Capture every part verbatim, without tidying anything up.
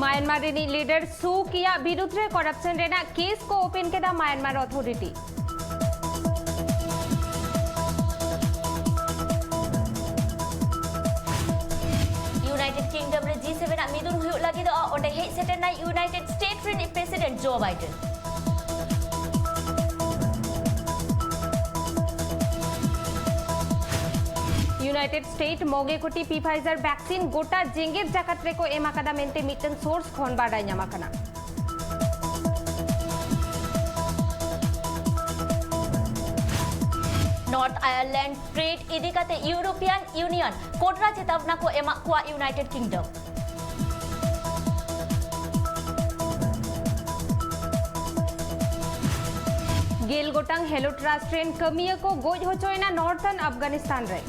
Myanmar ᱨᱤᱱᱤᱡ leader ᱥᱩ ᱠᱤᱭᱟᱜ ᱵᱤᱨᱩᱫᱷ ᱨᱮ ᱠᱚᱨᱟᱯᱥᱚᱱ ᱨᱮᱱᱟᱜ ᱠᱮᱥ ᱠᱚ ᱳᱯᱮᱱ ᱠᱮᱫᱟ ᱢᱟᱭᱟᱱᱢᱟᱨ ᱚᱛᱷᱚᱨᱤᱴᱤ᱾ ᱤᱭᱩᱱᱟᱭᱴᱮᱰ ᱠᱤᱝᱰᱚᱢ ᱨᱮ ᱡᱤ ᱥᱮᱵᱷᱮᱱ ᱟᱜ ᱢᱤᱫᱩᱱ ᱦᱩᱭᱩᱜ ᱞᱟᱹᱜᱤᱫᱚᱜᱼᱟ, ᱚᱸᱰᱮ ᱦᱮᱡ ᱥᱮᱴᱮᱨ ᱱᱟᱭ ᱤᱭᱩᱱᱟᱭᱴᱮᱰ ᱥᱴᱮᱴ ᱨᱤᱱᱤᱡ ᱯᱨᱮᱥᱤᱰᱮᱱᱴ ᱡᱳ ᱵᱟᱭᱰᱮᱱ᱾ ᱤᱭᱩᱱᱟᱭᱴᱮᱰ ᱥᱴᱮᱴ ᱢᱚᱜᱮ ᱠᱳᱴᱤ ᱯᱤ ᱯᱷᱟᱭᱡᱟᱨ ᱵᱷᱮᱠᱥᱤᱱ ᱜᱚᱴᱟ ᱡᱮᱜᱮᱛ ᱡᱟᱠᱟᱛ ᱨᱮᱠᱚ ᱮᱢ ᱟᱠᱟᱫᱟ ᱢᱮᱱᱛᱮ ᱢᱤᱫᱴᱟᱝ ᱥᱳᱨᱥ ᱠᱷᱚᱱ ᱵᱟᱰᱟᱭ ᱧᱟᱢ ᱟᱠᱟᱱᱟ᱾ ᱱᱚᱨᱛᱷ ᱟᱭᱟᱨᱞᱮᱱᱰ ᱴᱨᱮᱰ ᱤᱫᱤ ᱠᱟᱛᱮ ᱤᱭᱩᱨᱳᱯᱤᱭᱟᱱ ᱤᱭᱩᱱᱤᱭᱚᱱ ᱠᱚᱴᱨᱟ ᱪᱮᱛᱟᱣᱱᱟ ᱠᱚ ᱮᱢᱟᱜ ᱠᱚᱣᱟ ᱤᱭᱩᱱᱟᱭᱴᱮᱰ ᱠᱤᱝᱰᱚᱢ᱾ ᱜᱮᱞ ᱜᱚᱴᱟᱝ ᱦᱮᱞᱳ ᱴᱨᱟᱥᱴ ᱨᱮᱱ ᱠᱟᱹᱢᱤᱭᱟᱹ ᱠᱚ ᱜᱚᱡ ᱦᱚᱪᱚᱭᱮᱱᱟ ᱱᱚᱨᱛᱷᱟᱨᱱ ᱟᱯᱷᱜᱟᱱᱤᱥᱛᱟᱱ ᱨᱮ᱾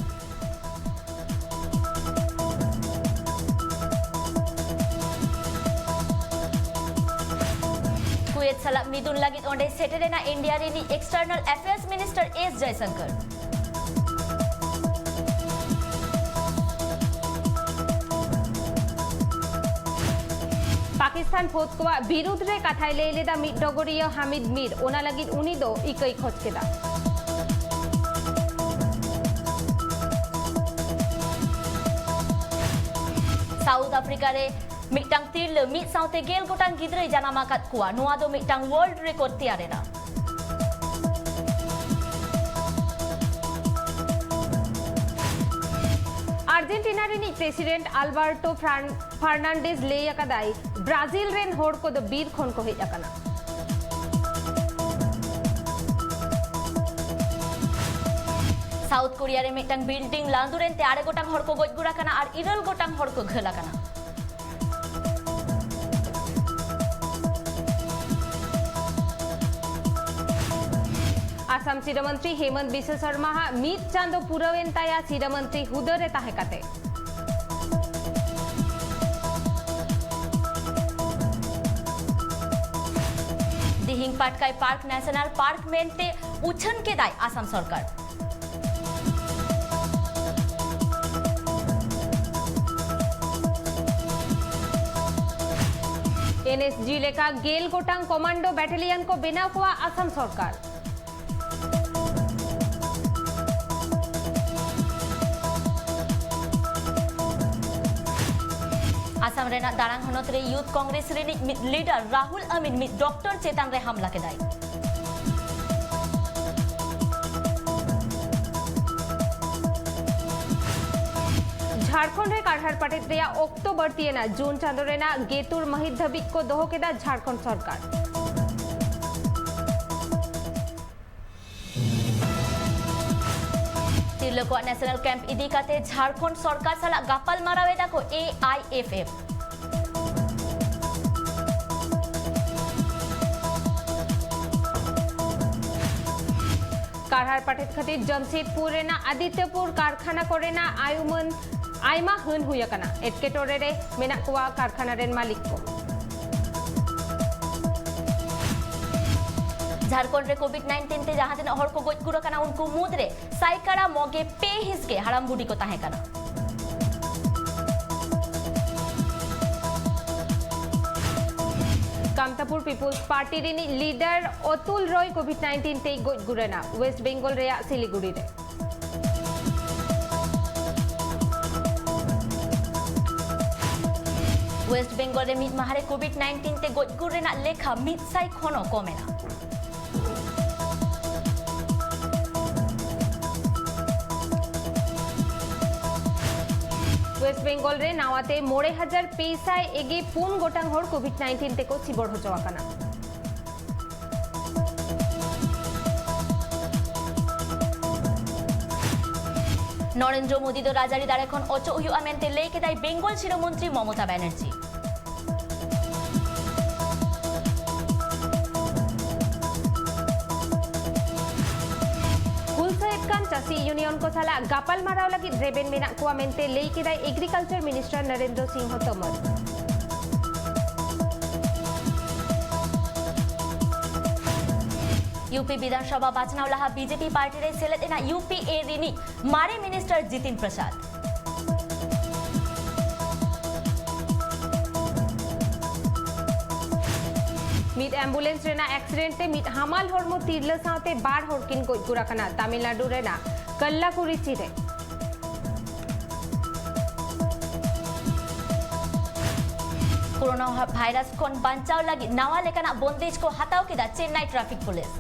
ᱠᱩᱭᱮᱛ ᱥᱟᱞᱟᱜ ᱢᱤᱫᱩᱱ ᱞᱟᱹᱜᱤᱫ ᱚᱸᱰᱮ ᱥᱮᱴᱮᱨ ᱮᱱᱟ ᱤᱱᱰᱤᱭᱟ ᱨᱤᱱᱤᱡ ᱮᱠᱥᱴᱟᱨᱱᱟᱞ ᱟᱯᱷᱮᱭᱟᱨᱥ ᱢᱤᱱᱤᱥᱴᱟᱨ ᱮᱥ ᱡᱚᱭᱥᱚᱝᱠᱚᱨ᱾ ᱯᱟᱠᱤᱥᱛᱟᱱ ᱯᱷᱟᱹᱫ ᱠᱚᱣᱟᱜ ᱵᱤᱨᱩᱫᱷ ᱨᱮ ᱠᱟᱛᱷᱟᱭ ᱞᱟᱹᱭ ᱞᱮᱫᱟ ᱢᱤᱫ ᱰᱚᱜᱚᱨᱤᱭᱟᱹ ᱦᱟᱢᱤᱫ ᱢᱤᱨ, ᱚᱱᱟ ᱞᱟᱹᱜᱤᱫ ᱩᱱᱤ ᱫᱚ ᱤᱠᱟᱹᱭ ᱠᱷᱚᱡᱽ ᱠᱮᱫᱟ᱾ ᱥᱟᱣᱩᱛᱷ ᱟᱯᱷᱨᱤᱠᱟ ᱨᱮ ᱢᱤᱫᱴᱟᱝ ᱛᱤᱨᱞᱟᱹ ᱢᱤᱫ ᱥᱟᱶᱛᱮ ᱜᱮᱞ ᱜᱚᱴᱟᱝ ᱜᱤᱫᱽᱨᱟᱹᱭ ᱡᱟᱱᱟᱢ ᱟᱠᱟᱫ ᱠᱚᱣᱟ᱾ ᱱᱚᱣᱟ ᱫᱚ ᱢᱤᱫᱴᱟᱝ ᱣᱟᱨᱞᱰ ᱨᱮᱠᱚᱨᱰ ᱛᱮᱭᱟᱨ ᱮᱱᱟ᱾ ᱟᱨᱡᱮᱱᱴᱤᱱᱟ ᱨᱤᱱᱤᱡ ᱯᱨᱮᱥᱤᱰᱮᱱᱴ ᱟᱞᱵᱟᱨᱴᱳ ᱯᱷᱨᱟᱱ-, ᱯᱷᱟᱨᱱᱟᱱᱰᱮᱥ ᱞᱟᱹᱭ ᱟᱠᱟᱫᱟᱭ, ᱵᱨᱟᱡᱤᱞ ᱨᱮᱱ ᱦᱚᱲ ᱠᱚᱫᱚ ᱵᱤᱨ ᱠᱷᱚᱱ ᱠᱚ ᱦᱮᱡ ᱟᱠᱟᱱᱟ᱾ ᱥᱟᱣᱩᱛᱷ ᱠᱳᱨᱤᱭᱟ ᱨᱮ ᱢᱤᱫᱴᱟᱝ ᱵᱤᱞᱰᱤᱝ ᱞᱟᱸᱫᱩᱨ ᱮᱱᱛᱮ ᱟᱨᱮ ᱜᱚᱴᱟᱝ ᱦᱚᱲ ᱠᱚ ᱜᱚᱡ ᱜᱩᱨ ᱟᱠᱟᱱᱟ ᱟᱨ ᱤᱨᱟᱹᱞ ᱜᱚᱴᱟᱝ ᱦᱚᱲ ᱠᱚ ᱜᱷᱟᱹᱞ ᱟᱠᱟᱱᱟ᱾ ᱟᱥᱟᱢ ᱥᱤᱨᱟᱹ ᱢᱚᱱᱛᱨᱤ ᱦᱮᱢᱚᱱᱛ ᱵᱤᱥᱣᱚ ᱥᱚᱨᱢᱟ ᱦᱟᱜ ᱢᱤᱫ ᱪᱟᱸᱫᱚ ᱯᱩᱨᱟᱹᱣᱮᱱ ᱛᱟᱭᱟ ᱥᱤᱨᱟᱹ ᱢᱚᱱᱛᱨᱤ ᱦᱩᱫᱟᱹ ᱨᱮ ᱛᱟᱦᱮᱸ ᱠᱟᱛᱮ᱾ ᱫᱤᱦᱤᱝ ᱯᱟᱴᱠᱟᱭ ᱯᱟᱨᱠ ᱱᱮᱥᱚᱱᱟᱞ ᱯᱟᱨᱠ ᱢᱮᱱᱛᱮ ᱩᱪᱷᱟᱹᱱ ᱠᱮᱫᱟᱭ ᱟᱥᱟᱢ ᱥᱚᱨᱠᱟᱨ᱾ ᱮᱱ ᱮᱥ ᱡᱤ ᱞᱮᱠᱟ ᱜᱮᱞ ᱜᱚᱴᱟᱝ ᱠᱚᱢᱟᱱᱰᱳ ᱵᱟᱴᱟᱞᱤᱭᱚᱱ ᱠᱚ ᱵᱮᱱᱟᱣ ᱠᱚᱣᱟ ᱟᱥᱟᱢ ᱥᱚᱨᱠᱟᱨ᱾ ᱟᱥᱟᱢ ᱨᱮᱱᱟᱜ ᱫᱟᱲᱟᱝ ᱦᱚᱱᱚᱛ ᱨᱮ ᱭᱩᱛᱷ ᱠᱚᱝᱜᱨᱮᱥ ᱨᱤᱱᱤᱡ ᱢᱤᱫ ᱞᱤᱰᱟᱨ ᱨᱟᱦᱩᱞ ᱟᱢᱤᱱ ᱢᱤᱫ ᱰᱚᱠᱴᱚᱨ ᱪᱮᱛᱟᱱ ᱨᱮ ᱦᱟᱢᱞᱟ ᱠᱮᱫᱟᱭ᱾ ᱡᱷᱟᱲᱠᱷᱚᱸᱰ ᱨᱮ ᱠᱟᱨᱦᱟᱲ ᱯᱟᱴᱮᱫ ᱨᱮᱭᱟᱜ ᱚᱠᱛᱚ ᱵᱟᱹᱲᱛᱤᱭᱮᱱᱟ᱾ ᱡᱩᱱ ᱪᱟᱸᱫᱚ ᱨᱮᱱᱟᱜ ᱜᱮᱛᱩᱨ ᱢᱟᱹᱦᱤᱛ ᱫᱷᱟᱹᱵᱤᱡ ᱠᱚ ᱫᱚᱦᱚ ᱠᱮᱫᱟ ᱡᱷᱟᱲᱠᱷᱚᱸᱰ ᱥᱚᱨᱠᱟᱨ᱾ ᱛᱤᱨᱞᱟᱹ ᱠᱚᱣᱟᱜ ᱱᱮᱥᱚᱱᱟᱞ ᱠᱮᱢᱯ ᱤᱫᱤ ᱠᱟᱛᱮ ᱡᱷᱟᱲᱠᱷᱚᱸᱰ ᱥᱚᱨᱠᱟᱨ ᱥᱟᱞᱟᱜ ᱜᱟᱯᱟᱞ ᱢᱟᱨᱟᱣ ᱮᱫᱟ ᱠᱚ ᱮ ᱟᱭ ᱮᱯᱷ ᱮᱯᱷ᱾ ᱠᱟᱨᱦᱟᱲ ᱯᱟᱴᱮᱫ ᱠᱷᱟᱹᱛᱤᱨ ᱡᱟᱢᱥᱮᱫᱽᱯᱩᱨ ᱨᱮᱱᱟᱜ ᱟᱫᱤᱛᱭᱚᱯᱩᱨ ᱠᱟᱨᱠᱷᱟᱱᱟ ᱠᱚᱨᱮᱱᱟᱜ ᱟᱭᱩᱢᱟᱹᱱ ᱟᱭᱢᱟ ᱦᱟᱹᱱ ᱦᱩᱭ ᱟᱠᱟᱱᱟ᱾ ᱮᱴᱠᱮᱴᱚᱬᱮ ᱨᱮ ᱢᱮᱱᱟᱜ ᱠᱚᱣᱟ ᱠᱟᱨᱠᱷᱟᱱᱟ ᱨᱮᱱ ᱢᱟᱹᱞᱤᱠ ᱠᱚ᱾ ᱡᱷᱟᱲᱠᱷᱚᱸᱰ ᱨᱮ ᱠᱳᱵᱷᱤᱰ ᱱᱟᱭᱤᱱᱴᱤᱱ ᱛᱮ ᱡᱟᱦᱟᱸ ᱛᱤᱱᱟᱹᱜ ᱦᱚᱲ ᱠᱚ ᱜᱚᱡ ᱜᱩᱨ ᱟᱠᱟᱱᱟ, ᱩᱱᱠᱩ ᱢᱩᱫᱽᱨᱮ ᱥᱟᱭᱠᱟᱲᱟ ᱢᱚᱜᱮ ᱯᱮ ᱦᱤᱸᱥ ᱜᱮ ᱦᱟᱲᱟᱢ ᱵᱩᱰᱷᱤ ᱠᱚ ᱛᱟᱦᱮᱸ ᱠᱟᱱᱟ᱾ ᱠᱟᱢᱛᱟᱯᱩᱨ ᱯᱤᱯᱩᱞᱥ ᱯᱟᱨᱴᱤ ᱨᱤᱱᱤᱡ ᱞᱤᱰᱟᱨ ᱚᱛᱩᱞ ᱨᱚᱭ ᱠᱳᱵᱷᱤᱰ ᱱᱟᱭᱤᱱᱴᱤᱱ ᱛᱮᱭ ᱜᱚᱡ ᱜᱩᱨ ᱮᱱᱟ ᱣᱮᱥᱴ ᱵᱮᱝᱜᱚᱞ ᱨᱮᱭᱟᱜ ᱥᱤᱞᱤᱜᱩᱲᱤ ᱨᱮ᱾ ᱣᱮᱥᱴ ᱵᱮᱝᱜᱚᱞ ᱨᱮ ᱢᱤᱫ ᱢᱟᱦᱟ ᱨᱮ ᱠᱳᱵᱷᱤᱰ ᱱᱟᱭᱤᱱᱴᱤᱱ ᱛᱮ ᱜᱚᱡ ᱜᱩᱨ ᱨᱮᱱᱟᱜ ᱞᱮᱠᱷᱟ ᱢᱤᱫ ᱥᱟᱭ ᱠᱷᱚᱱ ᱦᱚᱸ ᱠᱚᱢ ᱮᱱᱟ᱾ ᱣᱮᱥᱴ ᱵᱮᱝᱜᱚᱞ ᱨᱮ ᱱᱟᱣᱟᱛᱮ ᱢᱚᱬᱮ ᱦᱟᱡᱟᱨ ᱯᱮ ᱥᱟᱭ ᱮᱜᱮ ᱯᱩᱱ ᱜᱚᱴᱟᱝ ᱦᱚᱲ ᱠᱳᱵᱷᱤᱰ ᱱᱟᱭᱤᱱᱴᱤᱱ ᱛᱮᱠᱚ ᱪᱤᱵᱚᱲ ᱦᱚᱪᱚ ᱟᱠᱟᱱᱟ᱾ ᱱᱚᱨᱮᱱᱫᱨᱚ ᱢᱳᱫᱤ ᱫᱚ ᱨᱟᱡᱽᱟᱹᱨᱤ ᱫᱟᱲᱮ ᱠᱷᱚᱱ ᱚᱪᱚᱜ ᱦᱩᱭᱩᱜᱼᱟ ᱢᱮᱱᱛᱮ ᱞᱟᱹᱭ ᱠᱮᱫᱟᱭ ᱵᱮᱝᱜᱚᱞ ᱥᱤᱨᱟᱹ ᱢᱚᱱᱛᱨᱤ ᱢᱚᱢᱚᱛᱟ ᱵᱟᱱᱟᱨᱡᱤ᱾ ᱤᱭᱩᱱᱤᱭᱚᱱ ᱠᱚ ᱥᱟᱞᱟᱜ ᱜᱟᱯᱟᱞᱢᱟᱨᱟᱣ ᱞᱟᱹᱜᱤᱫ ᱨᱮᱵᱮᱱ ᱢᱮᱱᱟᱜ ᱠᱚᱣᱟ ᱢᱮᱱᱛᱮ ᱞᱟᱹᱭ ᱠᱮᱫᱟᱭ ᱮᱜᱽᱨᱤᱠᱟᱞᱪᱟᱨ ᱢᱤᱱᱤᱥᱴᱟᱨ ᱱᱚᱨᱮᱱᱫᱨᱚ ᱥᱤᱝᱦᱚ ᱛᱳᱢᱚᱨ᱾ ᱭᱩᱯᱤ ᱵᱤᱫᱷᱟᱱᱥᱚᱵᱷᱟ ᱵᱟᱪᱷᱱᱟᱣ ᱞᱟᱦᱟ ᱵᱤᱡᱮᱯᱤ ᱯᱟᱨᱴᱤ ᱨᱮ ᱥᱮᱞᱮᱫ ᱮᱱᱟ ᱭᱩᱯᱤᱮ ᱨᱤᱱᱤᱡ ᱢᱟᱨᱮ ᱢᱤᱱᱤᱥᱴᱟᱨ ᱡᱤᱛᱤᱱ ᱯᱨᱚᱥᱟᱫᱽ᱾ ᱢᱤᱫ ᱮᱢᱵᱩᱞᱮᱱᱥ ᱨᱮᱱᱟᱜ ᱮᱠᱥᱤᱰᱮᱱᱴ ᱛᱮ ᱢᱤᱫ ᱦᱟᱢᱟᱞ ᱦᱚᱲᱢᱚ ᱛᱤᱨᱞᱟᱹ ᱥᱟᱶᱛᱮ ᱵᱟᱨ ᱦᱚᱲ ᱠᱤᱱ ᱜᱚᱡ ᱜᱩᱨ ᱟᱠᱟᱱᱟ ᱛᱟᱢᱤᱞᱱᱟᱰᱩ ᱨᱮᱱᱟᱜ ᱠᱟᱞᱞᱟᱠᱩᱨᱤᱪᱤ ᱨᱮ᱾ ᱠᱳᱨᱳᱱᱟ ᱵᱷᱟᱭᱨᱟᱥ ᱠᱷᱚᱱ ᱵᱟᱧᱪᱟᱣ ᱞᱟᱹᱜᱤᱫ ᱱᱟᱣᱟ ᱞᱮᱠᱟᱱᱟᱜ ᱵᱚᱱᱫᱮᱡ ᱠᱚ ᱦᱟᱛᱟᱣ ᱠᱮᱫᱟ ᱪᱮᱱᱱᱟᱭ ᱴᱨᱟᱯᱷᱤᱠ ᱯᱩᱞᱤᱥ᱾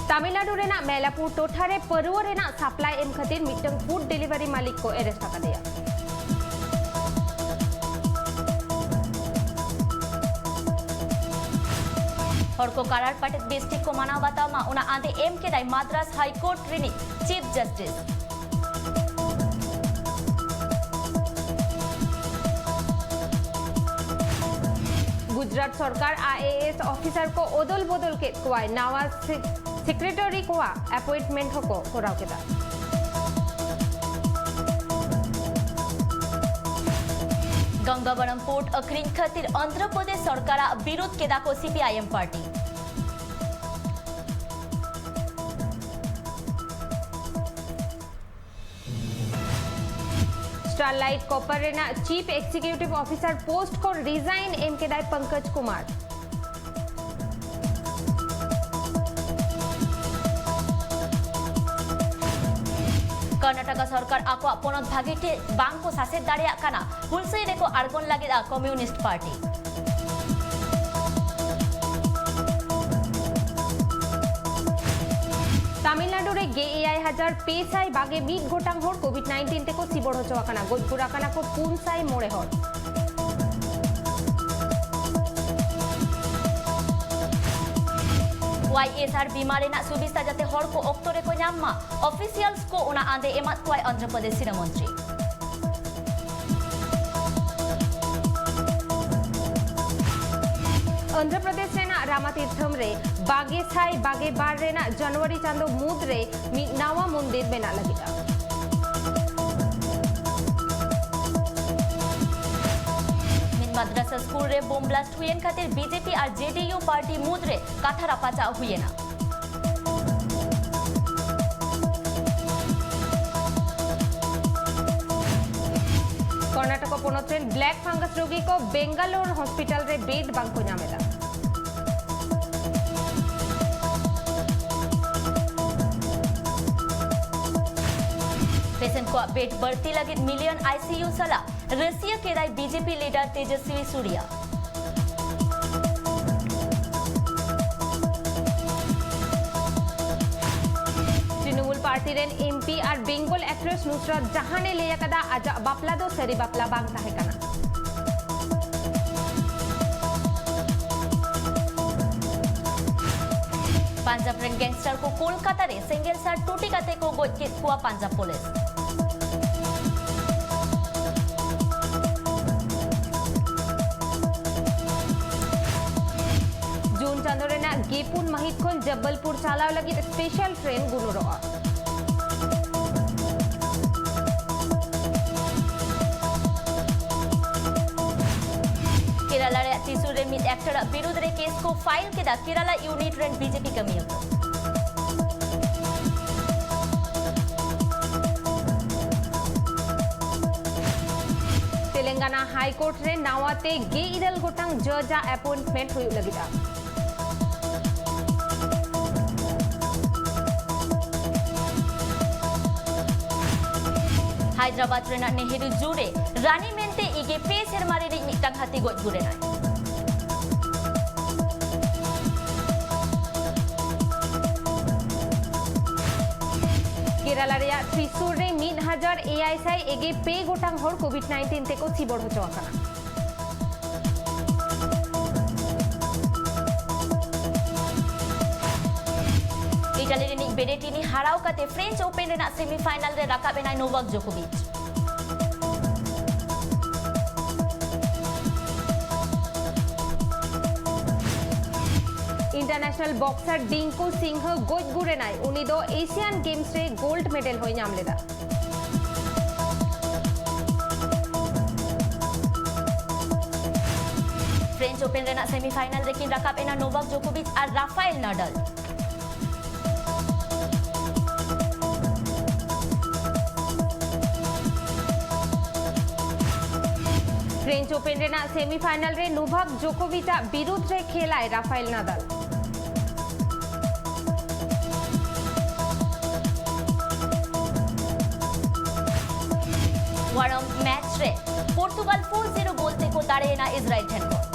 ᱛᱟᱢᱤᱞᱱᱟᱰᱩ ᱨᱮᱱᱟᱜ ᱢᱮᱞᱟᱯᱩᱨ ᱴᱚᱴᱷᱟ ᱨᱮ ᱯᱟᱹᱨᱣᱟᱹ ᱨᱮᱱᱟᱜ ᱥᱟᱯᱞᱟᱭ ᱮᱢ ᱠᱷᱟᱹᱛᱤᱨ ᱢᱤᱫᱴᱟᱝ ᱯᱷᱩᱰ ᱰᱮᱞᱤᱵᱷᱟᱨᱤ ᱢᱟᱹᱞᱤᱠ ᱠᱚ ᱮᱨᱮᱥᱴ ᱟᱠᱟᱫᱮᱭᱟ᱾ ᱦᱚᱲ ᱠᱚ ᱠᱟᱨᱟᱲ ᱯᱟᱴᱮᱫ ᱵᱮᱥ ᱴᱷᱤᱠ ᱠᱚ ᱢᱟᱱᱟᱣ ᱵᱟᱛᱟᱣ ᱢᱟ, ᱚᱱᱟ ᱟᱸᱫᱮ ᱮᱢ ᱠᱮᱫᱟᱭ ᱢᱟᱫᱽᱨᱟᱥ ᱦᱟᱭ ᱠᱳᱨᱴ ᱨᱤᱱᱤᱡ ᱪᱤᱯ ᱡᱟᱥᱴᱤᱥ᱾ ᱜᱩᱡᱽᱨᱟᱴ ᱥᱚᱨᱠᱟᱨ ᱟᱭ ᱮ ᱮᱥ ᱚᱯᱷᱤᱥᱟᱨ ᱠᱚ ᱚᱫᱚᱞ ᱵᱚᱫᱚᱞ ᱠᱮᱫ ᱠᱚᱣᱟᱭ, ᱱᱟᱣᱟ ᱥᱮ-, ᱥᱮᱠᱨᱮᱴᱟᱨᱤ ᱠᱚᱣᱟᱜ ᱮᱯᱚᱭᱮᱱᱴᱢᱮᱱᱴ ᱦᱚᱸᱠᱚ ᱠᱚᱨᱟᱣ ᱠᱮᱫᱟ᱾ ᱜᱚᱝᱜᱟᱵᱚᱨᱚᱢ ᱯᱳᱨᱴ ᱟᱹᱠᱷᱨᱤᱧ ᱠᱷᱟᱹᱛᱤᱨ ᱚᱱᱫᱷᱨᱚ ᱯᱨᱚᱫᱮᱥ ᱥᱚᱨᱠᱟᱨᱟᱜ ᱵᱤᱨᱩᱫᱷ ᱠᱮᱫᱟ ᱠᱚ C P I M party. Sterlite copper ᱨᱮᱱᱟᱜ ᱪᱤᱯ ᱮᱠᱡᱤᱠᱤᱭᱩᱴᱤᱵᱷ ᱚᱯᱷᱤᱥᱟᱨ ᱯᱳᱥᱴ ᱠᱷᱚᱱ ᱨᱤᱡᱟᱭᱤᱱ ᱮᱢ ᱠᱮᱫᱟᱭ ᱯᱚᱝᱠᱚᱡᱽ ᱠᱩᱢᱟᱨ᱾ ᱠᱚᱨᱱᱟᱴᱚᱠᱟ ᱥᱚᱨᱠᱟᱨ ᱟᱠᱚᱣᱟᱜ ᱯᱚᱱᱚᱛ ᱵᱷᱟᱹᱜᱤ ᱴᱷᱤᱠ ᱵᱟᱝ ᱠᱚ ᱥᱟᱥᱮᱛ ᱫᱟᱲᱮᱭᱟᱜ ᱠᱟᱱᱟ, ᱦᱩᱞᱥᱟᱹᱭ ᱨᱮᱠᱚ ᱟᱬᱜᱚᱱ ᱞᱟᱹᱜᱤᱫ ᱟ ᱠᱚᱢᱭᱩᱱᱤᱥᱴ ᱯᱟᱨᱴᱤ᱾ ᱛᱟᱢᱤᱞᱱᱟᱰᱩ ᱨᱮ ᱜᱮᱞ ᱮᱭᱟᱭ ᱦᱟᱡᱟᱨ ᱯᱮ ᱥᱟᱭ ᱵᱟᱜᱮ ᱢᱤᱫ ᱜᱚᱴᱟᱝ ᱦᱚᱲ ᱠᱳᱵᱷᱤᱰ ᱱᱟᱭᱤᱱᱴᱤᱱ ᱛᱮᱠᱚ ᱥᱤᱵᱚᱲ ᱦᱚᱪᱚ ᱟᱠᱟᱱᱟ, ᱜᱚᱡ ᱜᱩᱨ ᱟᱠᱟᱱᱟ ᱠᱚ ᱯᱩᱱ ᱥᱟᱭ ᱢᱚᱬᱮ ᱦᱚᱲ᱾ ᱣᱟᱭ ᱮᱥ ᱟᱨ ᱵᱤᱢᱟ ᱨᱮᱱᱟᱜ ᱥᱩᱵᱤᱫᱷᱟ ᱡᱟᱛᱮ ᱦᱚᱲ ᱠᱚ ᱚᱠᱛᱚ ᱨᱮᱠᱚ ᱧᱟᱢ ᱢᱟ, ᱚᱯᱷᱤᱥᱤᱭᱟᱞᱥ ᱠᱚ ᱚᱱᱟ ᱟᱸᱫᱮ ᱮᱢᱟᱫ ᱠᱚᱣᱟᱭ ᱚᱱᱫᱷᱨᱚ ᱯᱨᱚᱫᱮᱥ ᱥᱤᱨᱟᱹ ᱢᱚᱱᱛᱨᱤ᱾ ᱟᱱᱫᱷᱨᱚ ᱯᱨᱚᱫᱮᱥ ᱨᱮᱱᱟᱜ ᱨᱟᱢᱟᱛᱤᱨᱛᱷᱚᱢ ᱨᱮ ᱵᱟᱜᱮ ᱥᱟᱭ ᱵᱟᱜᱮ ᱵᱟᱨ ᱨᱮᱱᱟᱜ ᱡᱟᱱᱩᱣᱟᱨᱤ ᱪᱟᱸᱫᱚ ᱢᱩᱫᱽ ᱨᱮ ᱢᱤᱫ ᱱᱟᱣᱟ ᱢᱚᱱᱫᱤᱨ ᱵᱮᱱᱟᱜ ᱞᱟᱹᱜᱤᱫᱼᱟ᱾ ᱢᱤᱫ ᱢᱟᱫᱽᱨᱟᱥᱟ ᱥᱠᱩᱞ ᱨᱮ ᱵᱳᱢ ᱵᱞᱟᱥᱴ ᱦᱩᱭᱮᱱ ᱠᱷᱟᱹᱛᱤᱨ ᱵᱤᱡᱮᱯᱤ ᱟᱨ ᱡᱮᱰᱤᱭᱩ ᱯᱟᱨᱴᱤ ᱢᱩᱫᱽ ᱨᱮ ᱠᱟᱛᱷᱟ ᱨᱟᱯᱟᱪᱟᱜ ᱦᱩᱭᱮᱱᱟ᱾ ᱠᱚᱨᱱᱟᱴᱚᱠ ᱯᱚᱱᱚᱛ ᱨᱮᱱ ᱵᱞᱮᱠ ᱯᱷᱟᱝᱜᱟᱥ ᱨᱳᱜᱤ ᱠᱚ ᱵᱮᱝᱜᱟᱞᱳᱨ ᱦᱚᱥᱯᱤᱴᱟᱞ ᱨᱮ ᱵᱮᱰ ᱵᱟᱝ ᱠᱚ ᱧᱟᱢ ᱮᱫᱟ᱾ ᱯᱮᱥᱮᱱᱴ ᱠᱚᱣᱟᱜ ᱵᱮᱰ ᱵᱟᱹᱲᱛᱤ ᱞᱟᱹᱜᱤᱫ ᱢᱤᱞᱤᱭᱚᱱ ᱟᱭᱥᱤᱭᱩ ᱥᱟᱞᱟᱜ ᱨᱟᱹᱥᱤᱭᱟᱹ ᱠᱮᱫᱟᱭ ᱵᱤᱡᱮᱯᱤ ᱞᱤᱰᱟᱨ ᱛᱮᱡᱚᱥᱣᱤ ᱥᱩᱨᱤᱭᱟ᱾ ᱛᱨᱤᱱᱚᱢᱩᱞ ᱯᱟᱨᱴᱤ ᱨᱮᱱ ᱮᱢᱯᱤ ᱟᱨ ᱵᱮᱝᱜᱚᱞ ᱮᱠᱴᱨᱮᱥ ᱱᱩᱥᱨᱟᱛ ᱡᱟᱦᱟᱱ ᱮ ᱞᱟᱹᱭ ᱟᱠᱟᱫᱟ, ᱟᱡᱟᱜ ᱵᱟᱯᱞᱟ ᱫᱚ ᱥᱟᱹᱨᱤ ᱵᱟᱯᱞᱟ ᱵᱟᱝ ᱛᱟᱦᱮᱸ ᱠᱟᱱᱟ᱾ ᱯᱟᱧᱡᱟᱵᱽ ᱨᱮᱱ ᱜᱮᱝᱥᱴᱟᱨ ᱠᱚ ᱠᱳᱞᱠᱟᱛᱟ ᱨᱮ ᱥᱮᱸᱜᱮᱞ ᱥᱟᱨ ᱴᱩᱴᱤ ᱠᱟᱛᱮ ᱠᱚ ᱜᱚᱡ ᱠᱮᱫ ᱠᱚᱣᱟ ᱯᱟᱧᱡᱟᱵᱽ ᱯᱩᱞᱤᱥ᱾ ᱡᱩᱱ ᱪᱟᱸᱫᱚ ᱨᱮᱱᱟᱜ ᱜᱮᱯᱩᱱ ᱢᱟᱹᱦᱤᱛ ᱠᱷᱚᱱ ᱡᱚᱵᱵᱚᱞᱯᱩᱨ ᱪᱟᱞᱟᱣ ᱞᱟᱹᱜᱤᱫ ᱥᱯᱮᱥᱟᱞ ᱴᱨᱮᱱ ᱜᱩᱱᱩᱨᱚᱜᱼᱟ᱾ ᱠᱮᱨᱟᱞᱟ ᱨᱮᱭᱟᱜ ᱛᱨᱤᱥᱩᱨ ᱨᱮ ᱢᱤᱫ ᱮᱠᱴᱚᱨᱟᱜ ᱵᱤᱨᱩᱫᱷ ᱨᱮ ᱠᱮᱥ ᱠᱚ ᱯᱷᱟᱭᱤᱞ ᱠᱮᱫᱟ ᱠᱮᱨᱟᱞᱟ ᱭᱩᱱᱤᱴ ᱨᱮᱱ ᱵᱤᱡᱮᱯᱤ ᱠᱟᱹᱢᱤᱭᱟᱹ ᱠᱚ᱾ ᱛᱮᱞᱮᱝᱜᱟᱱᱟ ᱦᱟᱭ ᱠᱳᱨᱴ ᱨᱮ ᱱᱟᱣᱟ ᱛᱮ ᱜᱮᱞ ᱤᱨᱟᱹᱞ ᱜᱚᱴᱟᱝ ᱡᱚᱡᱽ ᱟᱜ ᱮᱯᱚᱭᱮᱱᱴᱢᱮᱱᱴ ᱦᱩᱭᱩᱜ ᱞᱟᱹᱜᱤᱫᱼᱟ᱾ ᱦᱟᱭᱫᱨᱟᱵᱟᱫ ᱨᱮᱱᱟᱜ ᱱᱮᱦᱨᱩ ᱡᱩ ᱨᱮ ᱨᱟᱱᱤ ᱢᱮᱱᱛᱮ ᱤᱜᱮ ᱯᱮ ᱥᱮᱨᱢᱟ ᱨᱤᱱᱤᱡ ᱢᱤᱫᱴᱟᱝ ᱦᱟᱹᱛᱤ ᱜᱚᱡ ᱜᱩᱨ ᱮᱱᱟᱭ᱾ ᱠᱮᱨᱟᱞᱟ ᱨᱮᱭᱟᱜ ᱛᱨᱤᱥᱩᱨ ᱨᱮ ᱢᱤᱫ ᱦᱟᱡᱟᱨ ᱮᱭᱟᱭ ᱥᱟᱭ ᱮᱜᱮ ᱯᱮ ᱜᱚᱴᱟᱝ ᱦᱚᱲ ᱠᱳᱵᱷᱤᱰ ᱱᱟᱭᱤᱱᱴᱤᱱ ᱛᱮᱠᱚ ᱥᱤᱵᱚᱲ ᱦᱚᱪᱚ ᱟᱠᱟᱱᱟ᱾ ᱤᱴᱟᱞᱤ ᱨᱤᱱᱤᱡ ᱵᱮᱨᱮᱴᱤᱱᱤ ᱦᱟᱨᱟᱣ ᱠᱟᱛᱮ ᱯᱷᱨᱮᱧᱪ ᱳᱯᱮᱱ ᱨᱮᱱᱟᱜ ᱥᱮᱢᱤᱯᱷᱟᱭᱱᱟᱞ ᱨᱮ ᱨᱟᱠᱟᱵ ᱮᱱᱟᱭ ᱱᱳᱵᱟᱠ ᱡᱳᱠᱳᱵᱤᱪ᱾ ᱤᱱᱴᱟᱨᱱᱮᱥᱱᱟᱞ ᱵᱚᱠᱥᱟᱨ ᱰᱤᱝᱠᱩ ᱥᱤᱝᱦᱚ ᱜᱚᱡ ᱜᱩᱨ ᱮᱱᱟᱭ᱾ ᱩᱱᱤ ᱫᱚ ᱮᱥᱤᱭᱟᱱ ᱜᱮᱢᱥ ᱨᱮ ᱜᱳᱞᱰ ᱢᱮᱰᱮᱞ ᱦᱚᱸᱭ ᱧᱟᱢ ᱞᱮᱫᱟ᱾ ᱯᱷᱨᱮᱧᱪ ᱳᱯᱮᱱ ᱨᱮᱱᱟᱜ ᱥᱮᱢᱤᱯᱷᱟᱭᱱᱟᱞ ᱨᱮᱠᱤᱱ ᱨᱟᱠᱟᱵ ᱮᱱᱟ ᱱᱳᱵᱟᱠ ᱡᱳᱠᱳᱵᱤᱪ ᱟᱨ ᱨᱟᱯᱷᱟᱭᱮᱞ ᱱᱟᱰᱟᱞ᱾ ᱯᱷᱨᱮᱧᱪ ᱳᱯᱮᱱ ᱨᱮᱱᱟᱜ ᱥᱮᱢᱤᱯᱷᱟᱭᱱᱟᱞ ᱨᱮ ᱱᱳᱵᱷᱟᱠ ᱡᱳᱠᱳᱵᱤᱪ ᱟᱜ ᱵᱤᱨᱩᱫᱷ ᱨᱮ ᱠᱷᱮᱞᱟᱭ ᱨᱟᱯᱷᱟᱭᱮᱞ ᱱᱟᱫᱟᱞ᱾ ᱳᱣᱟᱨᱢ ᱢᱮᱪ ᱨᱮ ᱯᱚᱨᱛᱩᱜᱟᱞ ᱯᱷᱳᱨ ᱡᱤᱨᱳ ᱜᱳᱞ ᱛᱮᱠᱚ ᱫᱟᱲᱮᱭᱮᱱᱟ ᱤᱥᱨᱟᱭᱮᱞ ᱴᱷᱮᱱ ᱠᱷᱚᱱ᱾